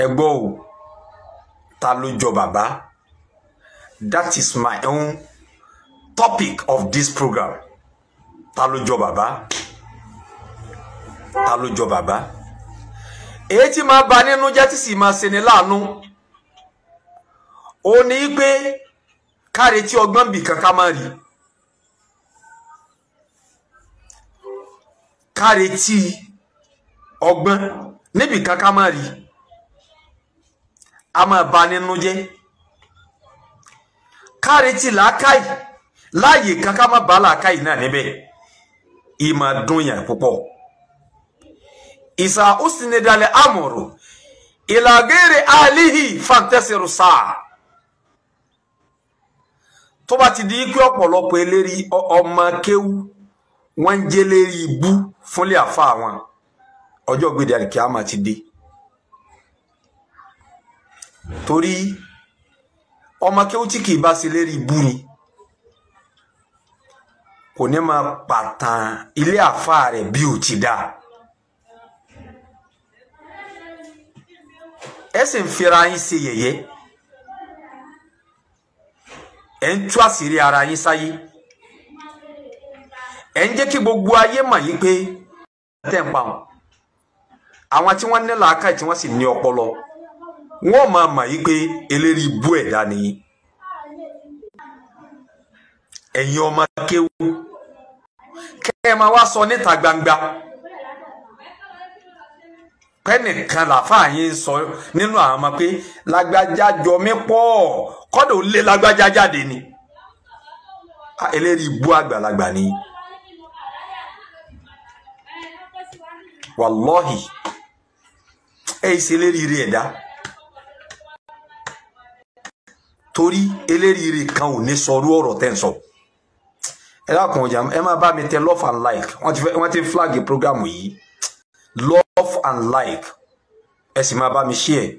Ẹ gbọ́ o, ta ló jọ bàbá? That is my own topic of this program. Ta ló jọ bàbá? Ta ló jọ bàbá? Èyí tí máa bà nínú jẹ́ tí sì máa ṣe ni láàánú, ó ní pé káre tí ọgbọ́n bì kan ká má rí, káre tí ọgbọ́n níbì kan ká má rí, a máa bà nínú jẹ́. Káre tí làákàyè láàyè kan ká má bá làákàyè náà níbẹ̀, ìmọ̀ dùn yàn púpọ̀. Ìsà òsínidalẹ̀ amọ̀rò ìlàgẹ́rẹ̀ àlìhì fàǹtẹ́sìrò sáà. Tó bá ti di pé ọ̀pọ̀lọpọ̀ eléri ọmọ kéwú wọ́n ń jẹ́ lérí ibú fúnlé àfa wọn, ọjọ́ gbèdé àlìkíyámà ti dé. Torí ọmọ kéwú tí kìí bá ṣe lérí ibú ni kò ní máa pàtàn ilé àfa rẹ̀ bí ò ti dáa. Ẹ sì ń fira yín ṣe yẹ̀yẹ́, ẹ ń tú àṣírí ara yín sáyé, ẹ ń jẹ́ kí gbogbo ayé mọ̀ yí pé tẹ̀ ń pa wọn. Àwọn tí wọ́n ní làákàyè tí wọ́n sì ní ọpọlọ, wọ́n máa mọ̀ yí pé eléri ibú ẹ̀dá ni ẹ̀yin ọmọ kéwú. Kẹ́ ẹ máa wá sọ níta gbangba pẹ́nìkan làfáà yín sọ nínú àwọn ọmọ pé lágbájá jọ mí pọ̀, kọ́dọ̀ lé lágbájá jáde ni. Eléri ibú àgbàlagbà ni. Wàlọ́hì, ẹ ṣe eléríire ẹ̀dá. Torí eléríire kan ò ní sọrú ọ̀rọ̀ tẹ́ ń sọ. Ẹ dákun ọjà, ẹ máa bá mi tẹ love and like. Wọ́n ti flag program yìí, love and like, ẹ sì máa bá mi share.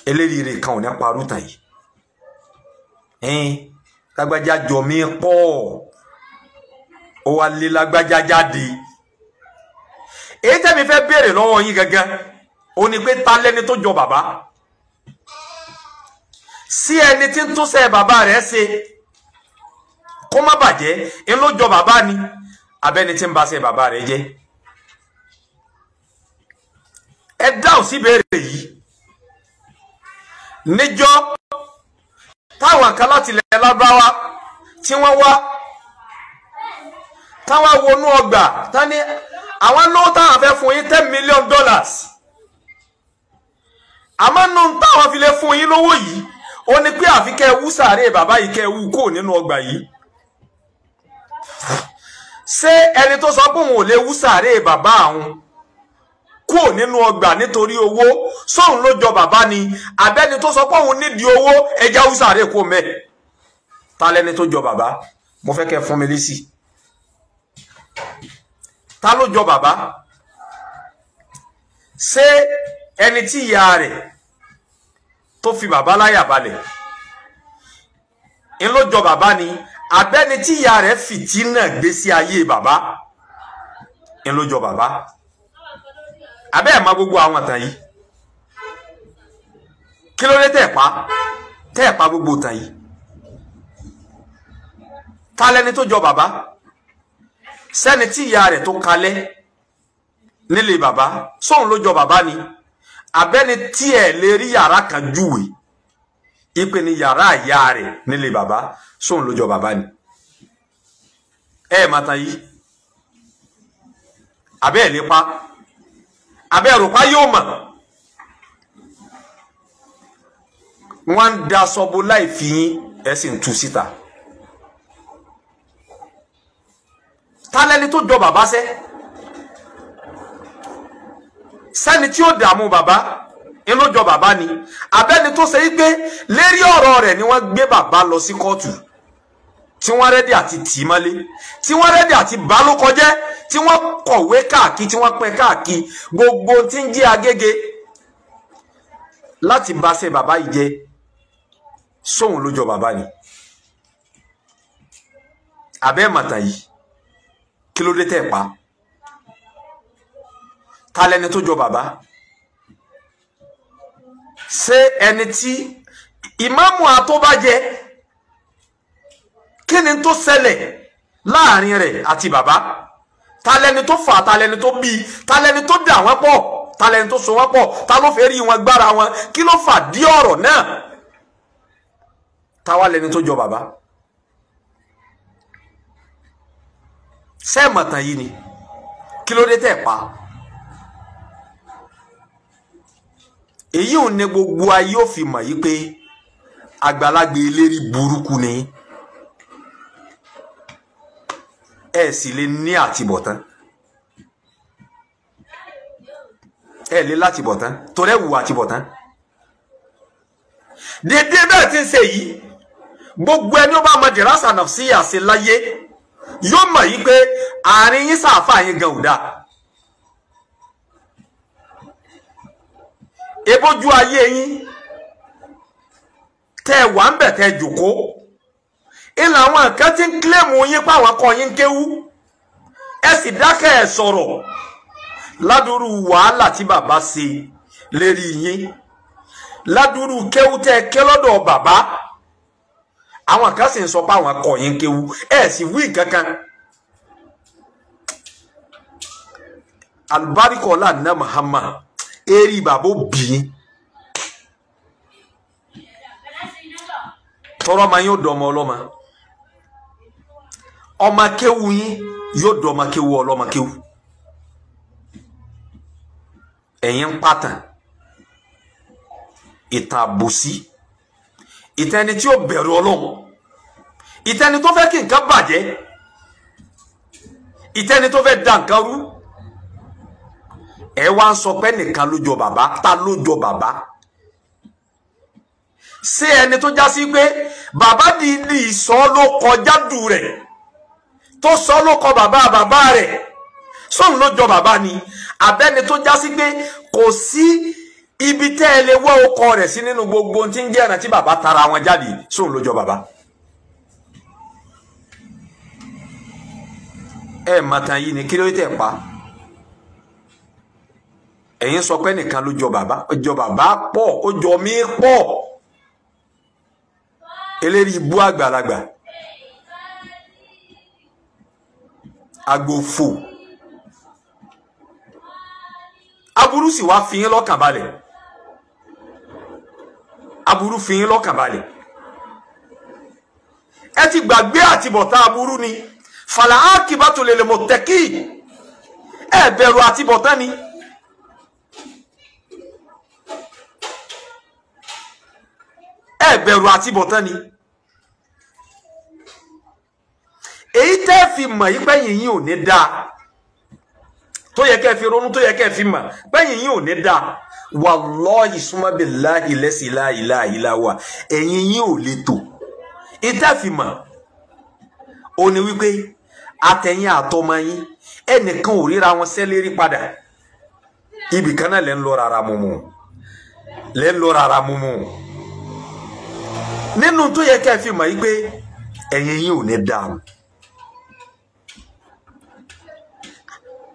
Eléríire kan ò ní parú tàn yìí. Ẹn lágbájá jọ mí pọ̀, ó wá lé lágbájá jáde. Èyí tẹ́mi fẹ́ béèrè lọ́wọ́ yín gangan ó ní pé ta lẹ́ni tó jọ bàbá? Sí ẹni tí ń túnṣe bàbá rẹ̀ ṣe kó má bàjẹ́ ń ló jọ bàbá ni, abẹ́ni tí ń bá ṣe bàbá rẹ̀ jẹ́? Ẹ dáhùn sí ìbéèrè yìí. Níjọ́ táwọn kan láti ilẹ̀ Lárúbáwá tí wọ́n wá, táwọn wọnú ọgbà tání àwọn lówó táwọn fẹ́ fún yín $10 million, àmọ́ nù táwọn fi lè fún yín lówó yìí ó ní pé àfi kẹ́ ẹ wú sàárè bàbá yìí, kẹ́ ẹ wú kó nínú ọgbà yìí. Ṣé ẹni tó sọ pé òun ò lè wú sàárè bàbá àwọn kúrò nínú ọgbà nítorí owó, sóun ló jọ bàbá ni? Àbẹ́ni tó sọ pé òun nídìí owó, ẹja wú sàárè kó mẹ́? Ta lẹni tó jọ bàbá? Mo fẹ́ kẹ́ fún mi lésì. Ta ló jọ bàbá? Ṣé ẹni tí ìyá rẹ̀ tó fi bàbá láyà balẹ̀ ń ló jọ bàbá ni, àbẹ́ni tí ìyá rẹ̀ fìtínà gbé sí ayé bàbá ń ló jọ bàbá? Abẹ́ ẹ̀ ma gbogbo àwọn ìtàn yìí, kí ló dé tẹ́ ẹ̀ pa gbogbo ìtàn yìí? Ta lẹni tó jọ bàbá? Sẹ́ni tí ìyá rẹ̀ tó kalẹ̀ nílé bàbá sóun ló jọ bàbá ni, abẹ́ni tí ẹ̀ lè rí yàrá kan júwe ìpè ní yàrá ìyá rẹ̀ nílé bàbá sóun ló jọ bàbá ni? Ẹ má tán yìí, abẹ́ ẹ̀ lè pa, abẹ́ ẹ̀rùpá yóò mọ̀. Wọ́n ń da sọ́bù láì fi yín, ẹ̀ sì ń tú síta. Ta lẹni tó jọ bàbá sẹ́? Sẹ́ni tí ó dààmú bàbá ń ló jọ bàbá ni, abẹ́ni tó ṣe yí pé lérí ọ̀rọ̀ rẹ̀ ni wọ́n gbé bàbá lọ sí kóòtù, tí wọ́n rẹ́dí àti tì í mọ́lé, tí wọ́n rẹ́dí àti bá ló kọjẹ́, tí wọ́n kọ̀wé káàkiri, tí wọ́n pín káàkiri gbogbo tí ń jẹ́ Agége láti bá ṣe bàbá yìí jẹ́, sóun ló jọ bàbá ni? Abẹ́ màtà yìí, kí ló dé tẹ́ pa? Ta lẹni tó jọ bàbá? Ṣé ẹni tí ìmáàmù àtọ́bàjẹ́ kí ni tó ṣẹlẹ̀ láàrin rẹ̀ àti bàbá? Ta lẹni tó fà, ta lẹni tó bí, ta lẹni tó dà wọ́n pọ̀, ta lẹni tó so wọ́n pọ̀, ta ló fẹ́ rí wọn gbára wọn, kí ló fà dí ọ̀rọ̀ náà? Ta wá lẹni tó jọ bàbá? Sẹ́ẹ̀mọ̀tàn yìí ni kí ló dé tẹ̀ pa? Èyí ò ní gbogbo ayé ò fi mọ̀ yí pé àgbàlagbà eléri burúkú ni ẹ sì lè ní àtibọ̀tán, ẹ lè látibọ̀tán torí ẹ wù àtibọ̀tán. Dédé bẹ́ẹ̀ tí ń ṣe yìí, gbogbo ẹni ó bá mọ dìrásà nàfsíyà sí láyé yóò mọ̀ yí pé àárín yín sàáfà yín gan ò dáa. Ebójú ayé yín tẹ wà ń bẹ̀ tẹ jòkó, ìlà àwọn kan tí ń kílẹ̀mù yín páwọn kọ yín kéwú, ẹ sì dákẹ́ ẹ sọ̀rọ̀ ládùúrú wàhálà tí bàbá ṣe lérí yín, ládùúrú kéwú tẹ ké lọ́dọ̀ bàbá, àwọn kan sì ń sọ páwọn kọ yín kéwú, ẹ sì wí kankan. Alùbáríkọ̀ọ́lá ná Muhammad eri bàbá bí yín tọrọ ma yóò dọmọ ọlọ́mọ, ọmọ kéwu yín yóò dọmọ kéwu ọlọ́mọ kéwu. Ẹ̀yin ń pàtàn ìtàn àbòsí, ìtàn ẹni tí ó bẹ̀rù Ọlọ́run, ìtàn ẹni tó fẹ́ kí nǹkan bàjẹ́, ìtàn ẹni tó fẹ́ da nǹkan rú. Ẹ wá ń sọ pé nìkan ló jọ bàbá, ta ló jọ bàbá? Ṣé ẹni tó já sí pé bàbá dìídì sọ ló kọjá dù rẹ̀, tó sọ ló kọ bàbá bàbá rẹ̀, sóun ló jọ bàbá ni? Àbẹ́ni tó já sí pé kò sí ibi tẹ́ ẹ lè wọ́ ọkọ rẹ̀ sí nínú gbogbo tí ń jẹ́ ẹ̀ràn tí bàbá tara wọn jáde, sóun ló jọ bàbá? Ẹ màtàn yìí ni kí ló tẹ̀ pa? Ẹ̀yin sọ pé nìkan ló jọ bàbá, ó jọ bàbá pọ̀, ó jọ mí pọ̀. Eléri ibú àgbàlagbà, agbófò, aburú sì wá fi yín lọ́kàn balẹ̀, aburú fi yín lọ́kàn balẹ̀. Ẹ ti gbàgbé àtibọ̀tán aburú ni fàlà ákìbátò lè lè mọ̀ tẹ́kì, ẹ bẹ̀rù àtibọ̀tán ni. Ẹ bẹ̀rù àtibọ̀tán ni. Èyí tẹ́ fi mọ̀ yí pẹ́yìn yín ò ní dáa, tó yẹ kẹ́ fi ronú, tó yẹ kẹ́ fi mọ̀ pẹ́yìn yín ò ní dáa, wallahi summa billahi lẹ́sì la ilaha illa huwa, ẹ̀yìn yín ò lè tò. Èyí tẹ́ fi mọ̀ ó ní wípé àtẹ̀yìn àtọmọ yín ẹnìkan ò ríra wọn sẹ́lérí padà, ibì kan náà lẹ́ ń lọ rárá mumu, lẹ́ ń lọ rárá mumu. Nínú tó yẹ kẹ́ fi mọ̀ yí pé ẹ̀yin yín ò ní dáa,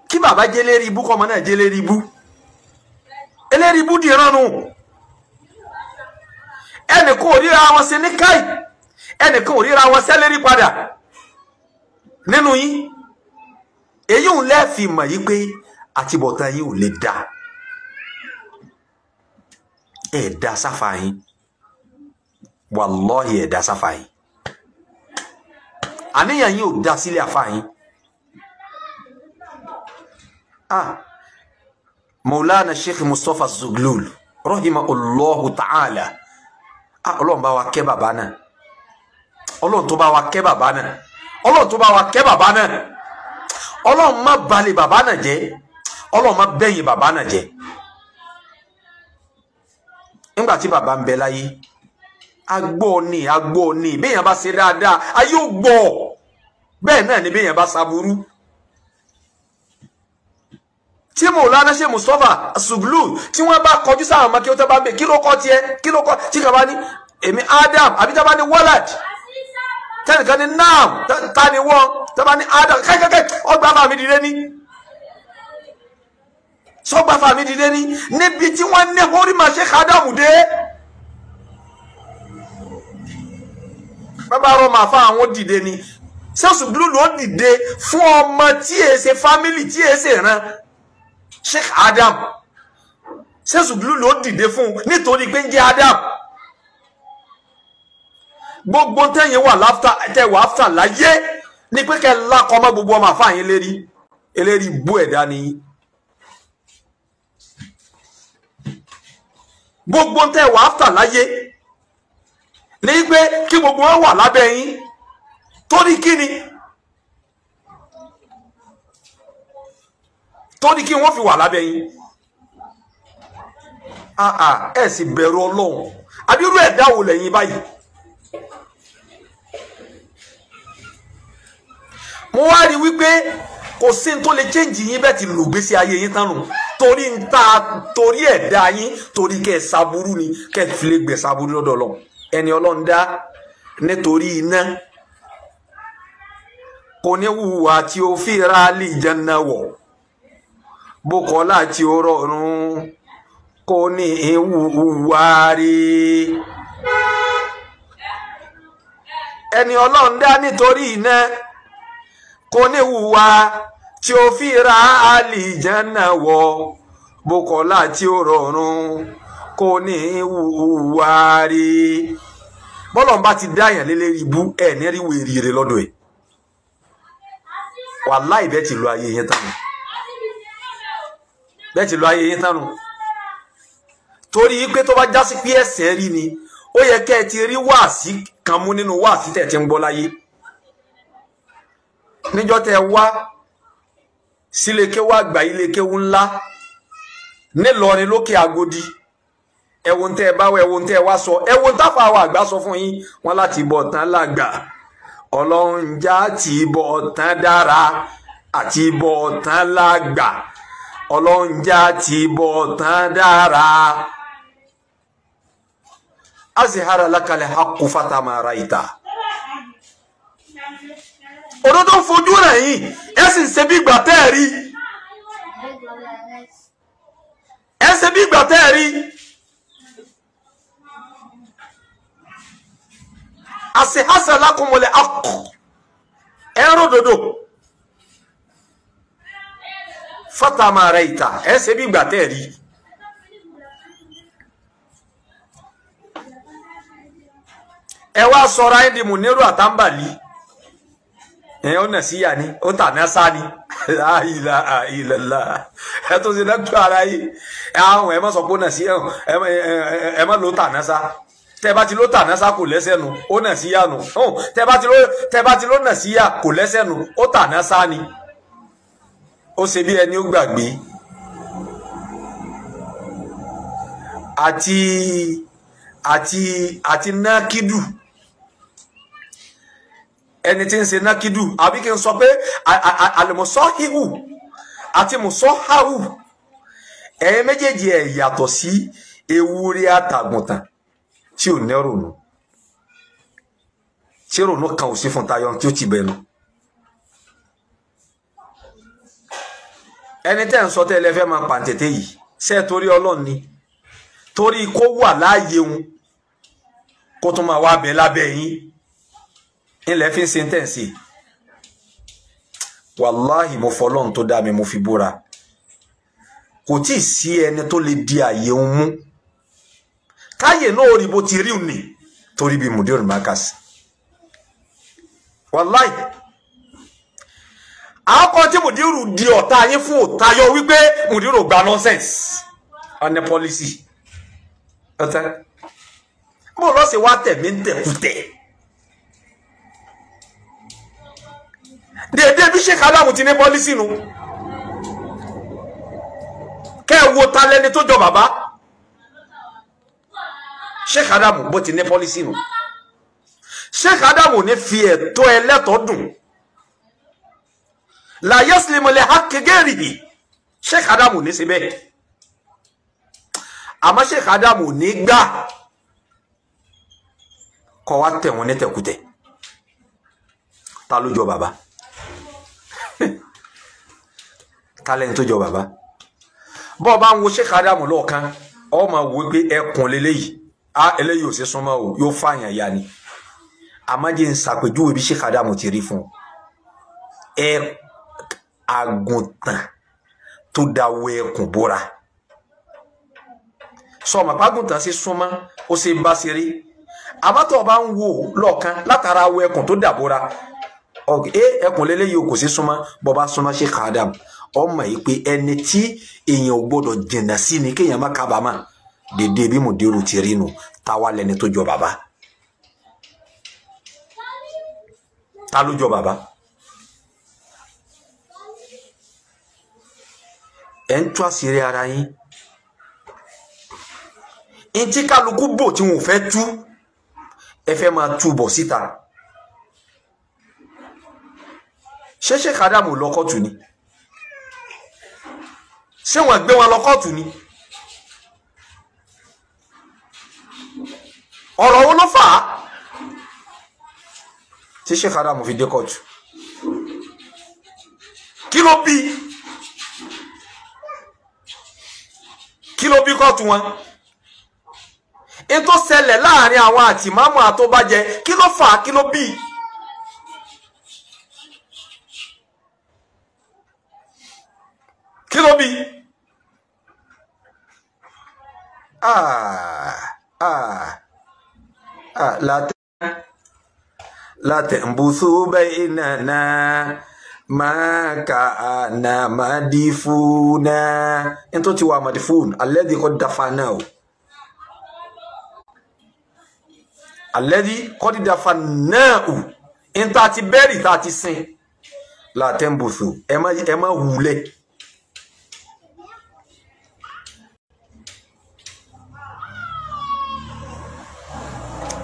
kí bàbá jẹ́ lérí ibú, kọ́mọ náà jẹ́ lérí ibú, eléri ibú dìránù. Ẹnìkan ò ríra wọn ṣe ní káì, ẹnìkan ò ríra wọn sẹ́lérí padà nínú yín. Èyí ò lẹ́ẹ̀fì mọ̀ yí pé àtibọ̀tán yín ò lè dáa, ẹ̀ dá sáfà yín, wàlọ́hì ẹ̀ dá sáfà yín, àníyàn yín ò dá sílẹ̀ àfà yín. Ah, Maulana Sheikh Mustapha Zuglul rahimahullahu ta'ala, ah, Ọlọ́run bá wa kẹ́ bàbá náà, Ọlọ́run tó bá wa kẹ́ bàbá náà, Ọlọ́run tó bá wa kẹ́ bàbá náà, Ọlọ́run má balẹ̀ bàbá náà jẹ́, Ọlọ́run má bẹ̀yìn bàbá náà jẹ́. Nígbà tí bàbá ń bẹ láyé, agbọ́ ni, agbọ́ ni, béèyàn bá ṣe dáadáa ayé ò gbọ́, bẹ́ẹ̀ náà ni béèyàn bá ṣaburú. Tí Mọ̀lánà Sheikh Mustapha Zuglul tí wọ́n bá kọjú sáwọn ọmọ kí ó tẹ́ bá bẹ̀, kí ló kọ́ tiẹ̀, kí ló kọ́ tí kàbá ní èmi Adam, àbí tá bá ní Walad, tẹnìkan ní Naam, ta ni wọ́n, tá bá ní Adam, kẹ́kẹ́kẹ́ ọgbà bá mi dìde ní. Sọgbàfà mi dìde ní níbi tí wọ́n ní hórímà Sheikh Adamu dé. Bàbá rọmọ àfa àwọn dìde ni. Sẹ́sù Gúlúlù ó dìde fún ọmọ tí è ṣe fámìlì tí è ṣe ràn Sheikh Adam. Sẹ́sù Gúlúlù ó dìde fún nítorí pé ń jẹ́ Adam. Gbogbo tẹ́yìn wà láfta tẹ́wà áfta láyé ní pé kẹ́ lákọ mọ́ gbogbo ọmọ àfa yín lérí eléri bú ẹ̀dá ni. Gbogbo tẹ́wà áfta láyé ní pé kí gbogbo wọn wà lábẹ́ yín. Torí kí ni? Torí kí wọ́n fi wà lábẹ́ yín. Ẹ sì bẹ̀rù Ọlọ́run. Àbí irú ẹ̀dá wo lẹ́yìn báyìí? Mo wá rí wípé kò sí ní tó lè change yín bẹ́ẹ̀ ti lògbésí ayé yín tán nù. Torí ń ta torí ẹ̀dá yín torí kẹ́ ẹ ṣaburú ni kẹ́ ẹ fi lè gbẹ̀ ṣaburú lọ́dọ̀ Ọlọ́run. Ẹni Ọlọ́run dá nítorí iná. Kò ní wùwà tí ó fi ra àlìjánnà wọ̀, bókọ́lá tí ó rọrùn kò ní wùwà rí. Ẹni Ọlọ́run dá nítorí iná kò ní wùwà tí ó fi ra àlìjánnà wọ̀, bókọ́lá tí ó rọrùn kò ní wùwà rí. Bọ́lọ̀ bá ti dáyàn lélẹ́rí ibú ẹ̀ ní rí wèrè rẹ̀ lọ́dọ̀ ẹ̀. Wàláì bẹ́ẹ̀ ti lo ayé yín tánu. Bẹ́ẹ̀ ti lo ayé yín tánu. Torí pé tó bá já sí pé ẹ̀sẹ̀ rí ni, ó yẹ kẹ́ ẹ ti rí wáàsí kan mú nínú wáàsí tẹ̀ ti ń gbọ́ láyé. Níjọ́ tẹ́ wá sílékéwú àgbà ilékéwú ńlá nílọrin lókè Agodi. Ẹ̀wọ̀n tẹ́ ẹ bá wọ ẹ̀wọ̀n tẹ́ ẹ wá sọ ẹ̀wọ̀n táfà àwọn àgbà sọ fún yín wọn láti bọ̀ tán lágbà. Ọlọ́run já ti bọ̀ tán dára àti bọ̀ tán lágbà. Ọlọ́run já ti bọ̀ tán dára. Azihara lakalẹ̀ haqqu fatamara ìta. Òdodo ń fojú rẹ̀ yín, ẹ sì ń ṣe bí ìgbà tẹ́ ẹ rí. Ẹ ṣe bí ìgbà tẹ́ ẹ rí. Àṣehásà lákùnmọ̀lẹ̀ akọ̀ ẹ̀rọ dodo fátàmà rẹ̀ ìta ẹ̀ ṣe bí ìgbà tẹ́ rí. Ẹ wá sọra ẹ̀ di Mùnírù àtàǹbàlì ẹ̀ ó nà síyà ni ó tà náà sá ni àìlà àìlàlà ẹ tó ṣe lẹ́tọ́ ara yìí àwọn ẹ má sọ pé ó nà sí ẹ má ló tà náà sá. Tẹ́ bá ti ló tà náà sá kò lẹ́sẹ̀ nu ó nà síyà nu tẹ́ bá ti ló nà síyà kò lẹ́sẹ̀ nu ó tà náà sá ni. Ó ṣe bí ẹni ó gbàgbé. Àti àti àti nákìdù ẹni tí ń ṣe nákìdù àbí kí n sọ pé àlùmọ̀sọ́híhù àti mùsọ́háhù ẹ̀yin méjèèjì ẹ̀ yàtọ̀ sí ewúrẹ́ àtàgùntàn tí ò ní rònú tí rònú kan ò sí fún tayọ tí ó ti bẹnu. Ẹni tẹ́ ń sọ tẹ́lẹ̀ fẹ́ máa pàǹtẹ̀tẹ̀ yìí ṣé torí Ọlọ́run ni torí kó wà láàyè òun kó tún máa wá bẹ lábẹ́ yín ilẹ̀ fi ń ṣe tẹ̀ ń ṣe. Wàláhì mo fọlọ́run tó dá mi mo fi búra kò tí ì sí ẹni tó lè di àyè òun mú káyè náà rí bó ti rí òní torí bí Mudirul Markaz. Wàláì àkọ́ tí Mudiru di ọ̀tá yín fún òtayọ wípé Mudiru gba nonsense ọ̀nà policy ọ̀tá bó lọ́sẹ̀ wá tẹ̀mí ń tẹ̀kútẹ̀ dèdè bí Sheikh Adamu ti ní policy nu kẹ́ ẹ wo ta lẹni tó jọ bàbá Sheikh Adamu bó ti ní policy nu. Sheikh Adamu ní fi ẹ̀tọ́ ẹlẹ́tọ̀ọ́ dùn la yaslimu li haqqi ghairihi. Sheikh Adamu ní síbẹ̀ àmọ́ Sheikh Adamu ní gbà kọ́ wa tẹ̀ wọ́n ní tẹ̀kútẹ̀. Ta ló jọ bàbá? Ta lẹni tó jọ bàbá? Bọ́ ọ bá ń wo Sheikh Adamu lọ́ọ̀kan, ọ máa wò pé ẹkùn lélẹ́yìí, á eléyìí ò sí súnmọ́ o, yóò fààyàn ya ni. Àmọ́ jẹ́ ń ṣàpèjúwe bí Sheikh Adamu ti rí fún ọ. Ẹ àgùntàn tó dáwọ́ ẹkùn bóra. Sọmọ pàgùntàn sí súnmọ́, ó ṣe bá ṣe rí. Àmọ́ tó o bá ń wò lọ́ọ̀kan látara awọ ẹkùn tó dàbóra, ẹkùn lélẹ́yìí o kò sí súnmọ́. Bọ́ bá súnmọ́ Sheikh Adam, ọmọ yìí pé ẹni tí èèyàn ò gbọdọ̀ jìnnà sí ni kéèyàn má kábàámà. Dédé bí mùdírù ti rí nu, táwa lẹni tó jọ bàbá? Ta ló jọ bàbá? Ẹ̀ ń tú àṣírí ara yín. Ntí kálukú bò tí wọn ò fẹ́ tú, ẹ fẹ́ máa tú bọ̀ síta. Ṣé Sheikh Adamu lọ kóòtù ni? Ṣé wọ́n gbé wọn lọ kóòtù ni? Ọ̀rọ̀ wo ló fà á tí Sheikh Adamu fi dé kóòtù? Kí ló bí? Kí ló bí kóòtù wọn? Ètò ṣẹlẹ̀ láàrin àwọn àti ìmáàmù àtọ́bàjẹ́, kí ló fà á? Kí ló bí? Kí ló bí? Látẹ̀mbùsù baynana ma kana madifuna. Ẹni tó ti wà madifun, alladhi qad dafanahu. Alladhi qad dafanahu. Ẹni tá a ti bẹ́rì tá a ti sin. Látẹ̀mbùsù, ẹ má wulẹ̀.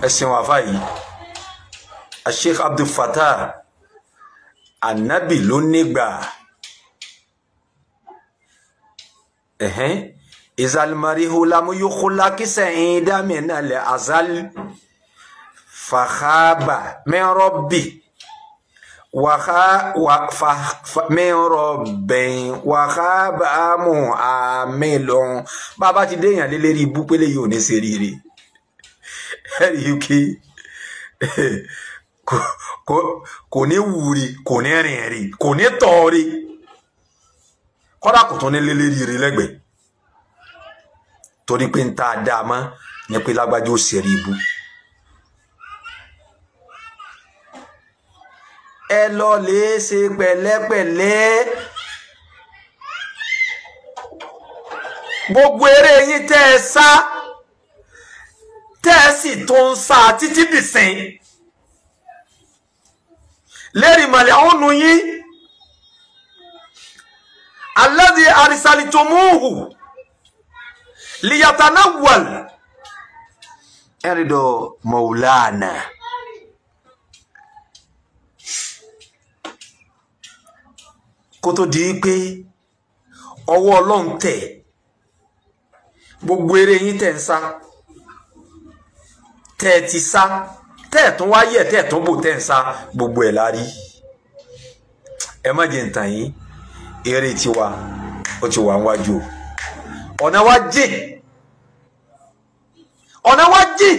Ẹ ṣeun àfa yìí, Sheikh Abdul Fattah, anabi ló nígbà. Izalmarihu lamu yukhlaqi sa'ida minal azal fakhaba min rabbi min rabbin wa khaba mu'amilun. Bàbá ti déyàn lélẹ́rí ibú pélé yìí ò ní ṣe rírì. Ẹ̀rí kí kò ní wúri, kò ní rìn rí, kò ní tọ̀ rí, kọ́dà kò tún ní lélẹ́rí rí lẹ́gbẹ̀ẹ́, torí pé ń ta dáa mọ́ ní pé lágbájá ó ṣe rí ibú. Ẹ lọ lè ṣe pẹ̀lẹ́pẹ̀lẹ́. Gbogbo eré yín tẹ́ ẹ sá, tẹ́ ẹ sì tó ń sá títí dìsín lérí màlẹ̀ ọ̀nù yín, alladhi arsaltumuhu liyatanawwal ẹ̀rìndọ̀ maulana. Kó tó di pé ọwọ́ Ọlọ́run tẹ̀, gbogbo eré yín tẹ̀ ń sá, tẹ́ ẹ ti sá, tẹ́ ẹ̀ tún wáyé ẹ̀, tẹ́ ẹ̀ tún bò, tẹ́ ẹ̀ ń sá, gbogbo ẹ̀ la rí. Ẹ má jẹ́ ntàn yín, eré tiwa ó ti wà níwájú o. Ọ̀nà wa jìn, ọ̀nà wa jìn,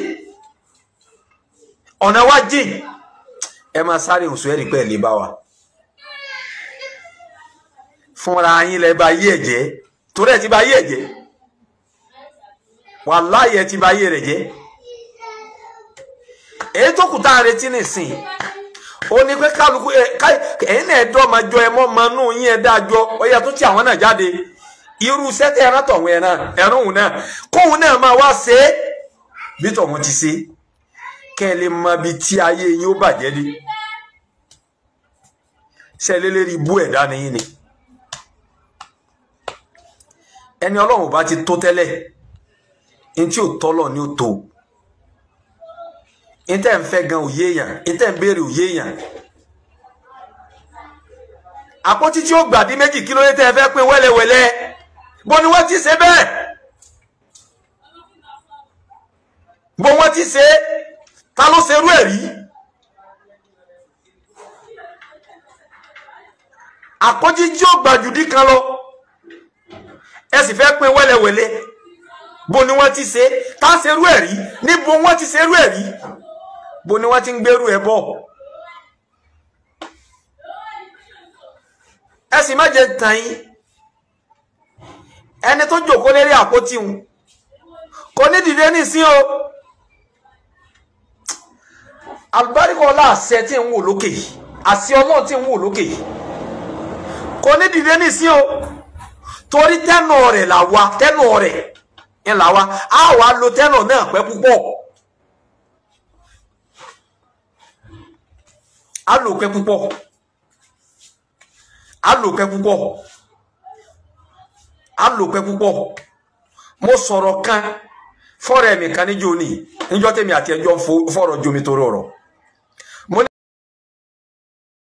ọ̀nà wa jìn. Ẹ máa sáré oṣù ẹ̀rí pẹ́ lè bá wa. Fúnra yín lẹ bá yé ẹ̀jẹ̀, torí ẹ ti bá yé ẹ̀jẹ̀, wàláhì ẹ ti bá yé rẹ̀ jẹ́. Èyí tó kù tá a retí nìsín ó ní pé kálukú ẹ̀yin náà ẹ̀dọ́ máa jọ ẹ mọ́ máa nù yín ẹ̀ dájọ́ ọ̀yà tó ti àwọn náà jáde. Irú sẹ́tẹ̀ ẹran tọ̀hún ẹran ẹran òun náà kóun náà máa wá ṣe é bí tọ̀hún ti ṣe, kẹ́ ẹ lè mọ ibi tí ayé yín ó bàjẹ́ dé. Ṣe lélẹ́rìí ibú ẹ̀dá ni yín ni? Ẹni Ọlọ́run bá ti tó tẹ́lẹ̀, ní tí ò tọ́lọ̀ ni ó tó. Ntẹ́ ń fẹ́ gan òye èèyàn, ntẹ́ ń béèrè òye èèyàn. Àpótí tí ó gbàdí méjì, kí ló dé tẹ́ ẹ fẹ́ pín wẹ́lẹ́wẹ́lẹ́? Bó ni wọ́n ti ṣe bẹ́ẹ̀? Bó wọ́n ti ṣe? Ta ló ṣerú ẹ̀ rí? Àpótí tí ó gbàjùdí kan lọ. Ẹ sì fẹ́ pín wẹ́lẹ́wẹ́lẹ́. Bo ni wọ́n ti ṣe tá a ṣerú ẹ̀ rí? Níbo wọ́n ti ṣerú ẹ̀ rí? Bo ni wọ́n ti ń gbérú ẹ̀ bọ̀? Ẹ sì má jẹ́ tàn yín. Ẹni tó jókòó lérí àpótí ń kò ní dìde nísìn o. Àlùbáríkọ ọlá àṣẹ tí ń wò lókè, àṣẹ Ọlọ́run tí ń wò lókè, kò ní dìde nísìn o. Torí tẹ́nà rẹ̀ là wa, tẹ́nà rẹ̀ ń là wa, á wàá lo tẹ́nà náà pẹ́ púpọ̀. Á lò pẹ́ púpọ̀. Á lò pẹ́ púpọ̀. Á lò pẹ́ púpọ̀. Mo sọ̀rọ̀ kan fọ́rọ̀ ẹ̀mí kan níjó ní níjọ́ tèmi àti ẹjọ́ fọ́rọ̀ jomi torí ọ̀rọ̀.